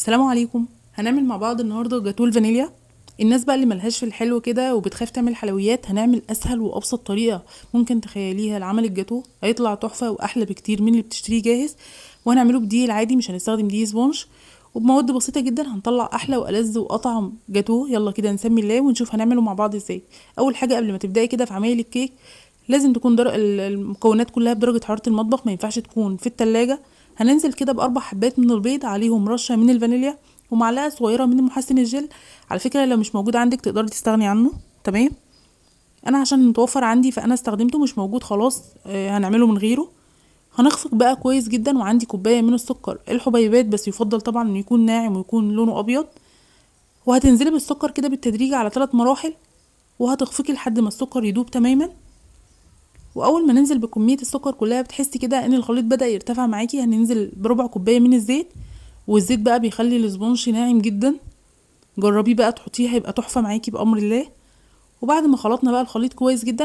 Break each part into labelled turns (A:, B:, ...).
A: السلام عليكم. هنعمل مع بعض النهارده جاتوه الفانيليا. الناس بقى اللي ملهاش في الحلو كده وبتخاف تعمل حلويات، هنعمل اسهل وابسط طريقه ممكن تخيليها لعمل الجاتوه، هيطلع تحفة واحلى بكتير من اللي بتشتريه جاهز. وهنعمله بدقيق العادي، مش هنستخدم دقيق sponge، وبمواد بسيطة جدا هنطلع احلى والذ واطعم جاتوه. يلا كده نسمي الله ونشوف هنعمله مع بعض ازاي. اول حاجة قبل ما تبداي كده في عمايل الكيك، لازم تكون المكونات كلها بدرجة حرارة المطبخ، ما ينفعش تكون في التلاجة. هننزل كده ب4 حبات من البيض، عليهم رشه من الفانيليا ومعلقة صغيرة من محسن الجل. على فكرة لو مش موجود عندك تقدري تستغني عنه، تمام؟ انا عشان متوفر عندي فانا استخدمته، مش موجود خلاص، هنعمله من غيره. هنخفق بقى كويس جدا. وعندي كوباية من السكر الحبيبات، بس يفضل طبعا انه يكون ناعم ويكون لونه ابيض. وهتنزلي بالسكر كده بالتدريج على 3 مراحل، وهتخفقي لحد ما السكر يدوب تماما. واول ما ننزل بكمية السكر كلها بتحسي كده ان الخليط بدا يرتفع معاكي. هننزل بربع كوباية من الزيت، والزيت بقى بيخلي ال sponge ناعم جدا. جربيه بقى تحطيه، هيبقى تحفة معاكي بامر الله. وبعد ما خلطنا بقى الخليط كويس جدا،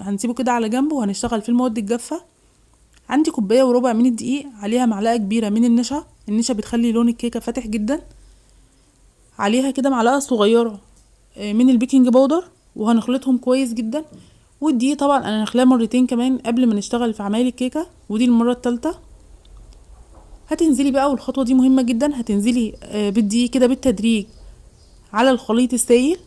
A: هنسيبه كده على جنب وهنشتغل في المواد الجافه. عندي كوباية وربع من الدقيق، عليها معلقه كبيرة من النشا. النشا بتخلي لون الكيكه فاتح جدا. عليها كده معلقه صغيرة من ال baking powder، وهنخلطهم كويس جدا. والدقيق طبعا انا هنخلاه مرتين كمان قبل ما نشتغل في عمايل الكيكه، ودي المرة الثالثة. هتنزلي بقى، والخطوة دي مهمة جدا، هتنزلي بالدقيق كده بالتدريج على الخليط السائل.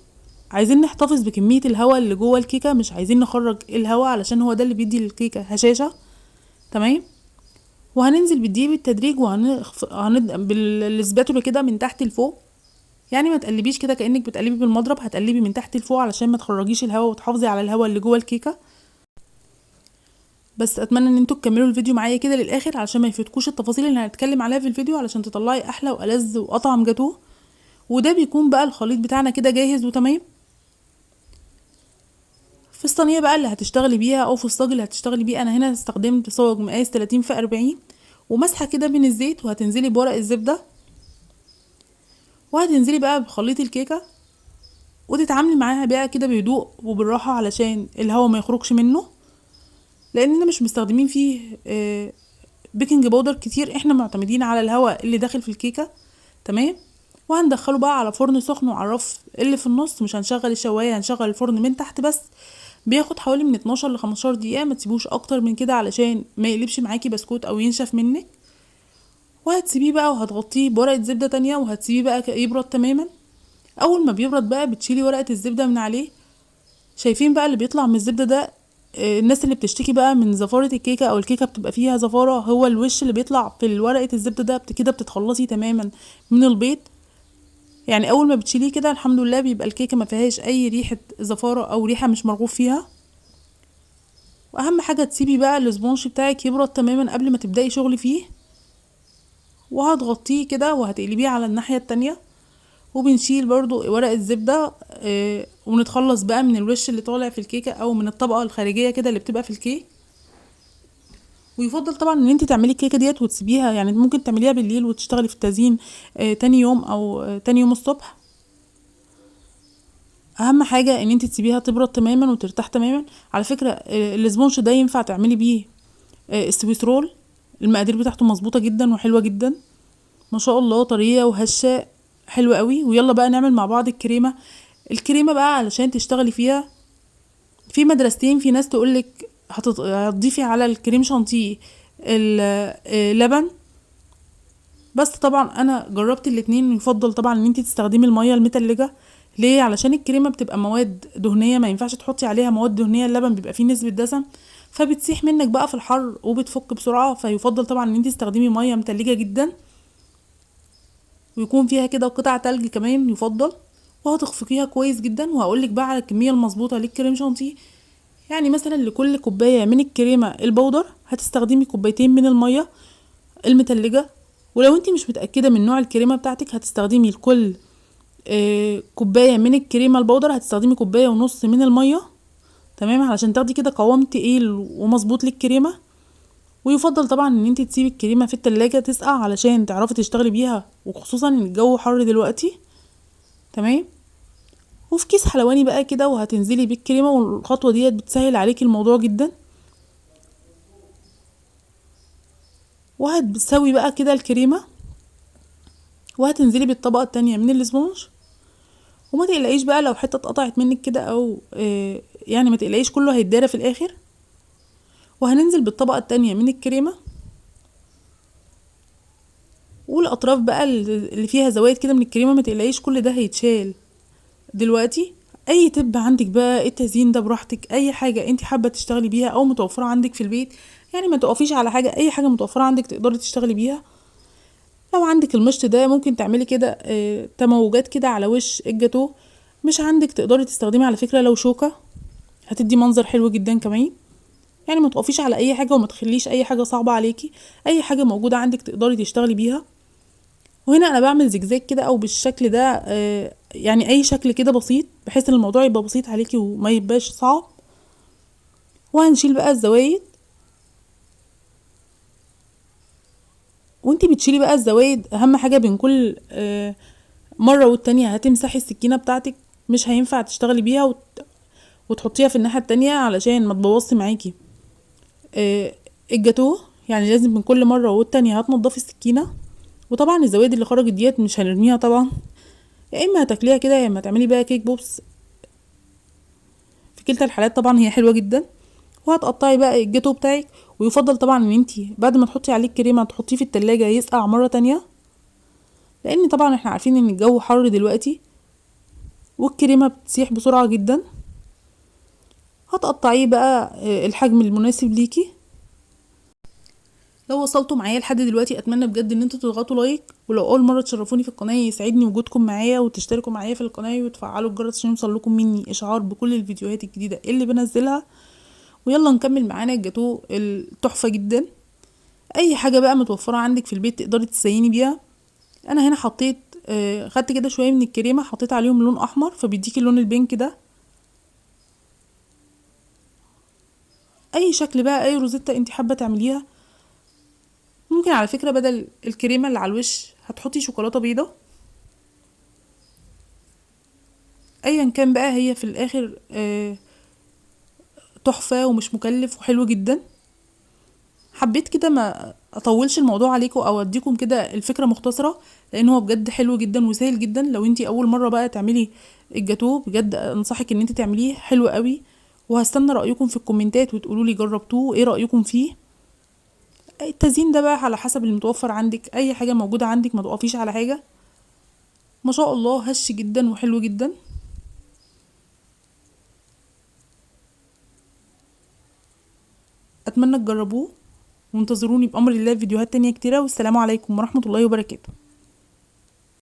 A: عايزين نحتفظ بكمية الهواء اللي جوه الكيكه، مش عايزين نخرج الهواء علشان هو ده اللي بيدي للكيكه هشاشة، تمام؟ وهننزل بالدقيق بالتدريج، بالسباتولا كده من تحت لفوق. يعني ما تقلبيش كده كانك بتقلبي بالمضرب، هتقلبي من تحت لفوق علشان ما تخرجيش الهواء وتحافظي على الهواء اللي جوه الكيكه. بس اتمنى ان انتوا تكملوا الفيديو معايا كده للاخر علشان ما يفوتكوش التفاصيل اللي هنتكلم عليها في الفيديو، علشان تطلعي احلى والذ واطعم جاتوه. وده بيكون بقى الخليط بتاعنا كده جاهز وتمام. في الصينية بقى اللي هتشتغلي بيها او في الصاج اللي هتشتغلي بيه، انا هنا استخدمت صاج مقاس 30 في 40، ومسحه كده من الزيت، وهتنزلي بورق الزبدة، وهتنزلي بقى بخليط الكيكه، وتتعاملي معاها بقى كده بهدوء وبالراحه علشان الهواء ما يخرجش منه، لاننا مش مستخدمين فيه baking powder كتير، احنا معتمدين على الهواء اللي داخل في الكيكه، تمام؟ وهندخله بقى على فرن سخن وعلى الرف اللي في النص، مش هنشغل الشوايه، هنشغل الفرن من تحت بس. بياخد حوالي من 12 ل 15 دقيقة، ما تسيبوش اكتر من كده علشان ما يقلبش معاكي بسكوت او ينشف منك. وهتسيبيه بقى وهتغطيه بورقه زبدة تانية، وهتسيبيه بقى يبرد تماما. اول ما بيبرد بقى بتشيلي ورقة الزبدة من عليه. شايفين بقى اللي بيطلع من الزبدة ده؟ الناس اللي بتشتكي بقى من زفاره الكيكه او الكيكه بتبقى فيها زفاره، هو الوش اللي بيطلع في ورقة الزبدة ده كده بتتخلصي تماما من البيض. يعني اول ما بتشيليه كده الحمد لله بيبقى الكيكه ما فيهاش اي ريحه زفاره او ريحه مش مرغوب فيها. واهم حاجة تسيبي بقى ال sponge بتاعك يبرد تماما قبل ما تبداي شغل فيه. وهتغطيه كده وهتقلبيه على الناحية التانية، وبنشيل برضو ورق الزبدة، ونتخلص بقى من الوش اللي طالع في الكيكه او من الطبقة الخارجية كده اللي بتبقى في الكيك. ويفضل طبعا ان انت تعملي الكيكه ديت وتسيبيها، يعني ممكن تعمليها بالليل وتشتغلي في التزيين، تاني يوم او تاني يوم الصبح. اهم حاجة ان انت تسيبيها تبرد تماما وترتاح تماما. على فكرة، ال sponge ده ينفع تعملي بيه، ال Swiss roll، المقادير بتاعته مظبوطة جدا وحلوه جدا ما شاء الله، طرية وهشه حلوة قوي. ويلا بقى نعمل مع بعض الكريمة. الكريمة بقى علشان تشتغلي فيها في مدرستين، في ناس تقولك هتضيفي على الكريم شانتيه اللبن، بس طبعا انا جربت الاتنين. يفضل طبعا ان انت تستخدمي المية المتلجه. ليه؟ علشان الكريمة بتبقى مواد دهنية، ما ينفعش تحطي عليها مواد دهنية، اللبن بيبقى فيه نسبه دسم فبتسيح منك بقى في الحر وبتفك بسرعة. فيفضل طبعا ان انت تستخدمي مية متلجه جدا، ويكون فيها كده قطع تلج كمان يفضل. وهتخفقيها كويس جدا. وهقولك بقى على الكمية المظبوطه للكريم شانتيه. يعني مثلا لكل كوباية من الكريمة البودر هتستخدمي كوبايتين من المية المتلجه. ولو انت مش متاكدة من نوع الكريمة بتاعتك هتستخدمي لكل كوباية من الكريمة البودر هتستخدمي كوباية ونص من المية، تمام؟ علشان تاخدي كده قوام تقيل ومظبوط للكريمه. ويفضل طبعا ان انت تسيبي الكريمة في التلاجة تسقع علشان تعرفي تشتغلي بيها، وخصوصا ان الجو حر دلوقتي، تمام؟ وفي كيس حلواني بقى كده وهتنزلي بالكريمه، والخطوة ديت بتسهل عليكي الموضوع جدا. وهتسوي بقى كده الكريمة وهتنزلي بالطبقة التانية من ال sponge. وما تقلقيش بقى لو حتة اتقطعت منك كده او يعني ما تقلقيش، كله هيتدارى في الاخر. وهننزل بالطبقة التانية من الكريمة، والاطراف بقى اللي فيها زوايد كده من الكريمة ما تقلقيش كل ده هيتشال. دلوقتي اي tip عندك بقى التزيين ده براحتك، اي حاجة انت حابة تشتغلي بيها او متوفرة عندك في البيت، يعني ما تقفيش على حاجة، اي حاجة متوفرة عندك تقدري تشتغلي بيها. لو عندك المشط ده ممكن تعملي كده تموجات كده على وش الجاتوه، مش عندك تقدري تستخدمي على فكرة لو شوكه، هتدي منظر حلو جدا كمان. يعني ما تقفيش على اي حاجة وما تخليش اي حاجة صعبة عليكي، اي حاجة موجودة عندك تقدري تشتغلي بيها. وهنا انا بعمل زجزاج كده او بالشكل ده، يعني اي شكل كده بسيط بحيث ان الموضوع يبقى بسيط عليكي وما يبقاش صعب. وهنشيل بقى الزوايد، وانتي بتشيلي بقى الزوايد اهم حاجة بين كل مرة والتانية هتمسحي السكينة بتاعتك، مش هينفع تشتغلي بيها وتحطيها في الناحية التانية علشان ما تبوظي معاكي الجاتوه. يعني لازم من كل مرة والتانية هتنضفي السكينة. وطبعا الزوايد اللي خرجت ديت مش هنرميها طبعا، يا اما هتاكليها كده يا اما تعملي بقى cake pops، في كلتا الحالات طبعا هي حلوة جدا. وهتقطعي بقى الجاتوه بتاعك، ويفضل طبعا ان انتي بعد ما تحطي عليه الكريمة تحطيه في التلاجة يسقع مرة تانية، لان طبعا احنا عارفين ان الجو حر دلوقتي والكريمه بتسيح بسرعة جدا. هتقطعيه بقى الحجم المناسب ليكي. لو وصلتوا معايا لحد دلوقتي اتمنى بجد ان انتوا تضغطوا like، ولو اول مرة تشرفوني في القناة يسعدني وجودكم معايا، وتشتركوا معايا في القناة وتفعلوا الجرس عشان يوصل لكم مني اشعار بكل الفيديوهات الجديدة اللي بنزلها. ويلا نكمل معانا الجاتوه التحفة جدا. اي حاجة بقى متوفرة عندك في البيت تقدري تزيني بيها. انا هنا حطيت خدت كده شوية من الكريمة حطيت عليهم لون احمر فبيديكي اللون ال pink ده. اي شكل بقى، اي روزيتا انت حابة تعمليها. ممكن على فكرة بدل الكريمة اللي على الوش هتحطي شوكولاتة بيضة، ايا كان بقى، هي في الاخر تحفة ومش مكلف وحلو جدا. حبيت كده ما اطولش الموضوع عليكم او اديكم كده الفكرة مختصره، لان هو بجد حلو جدا وسهل جدا. لو انتي اول مرة بقى تعملي الجاتوه بجد انصحك ان انتي تعمليه، حلو قوي. وهستنى رايكم في الكومنتات وتقولوا لي جربتوه ايه رايكم فيه. التزيين ده بقى على حسب المتوفر عندك، اي حاجة موجودة عندك ما تقفيش على حاجة. ما شاء الله هش جدا وحلو جدا. اتمنى تجربوه وانتظروني بامر الله في فيديوهات تانية كتيرة. والسلام عليكم ورحمة الله وبركاته.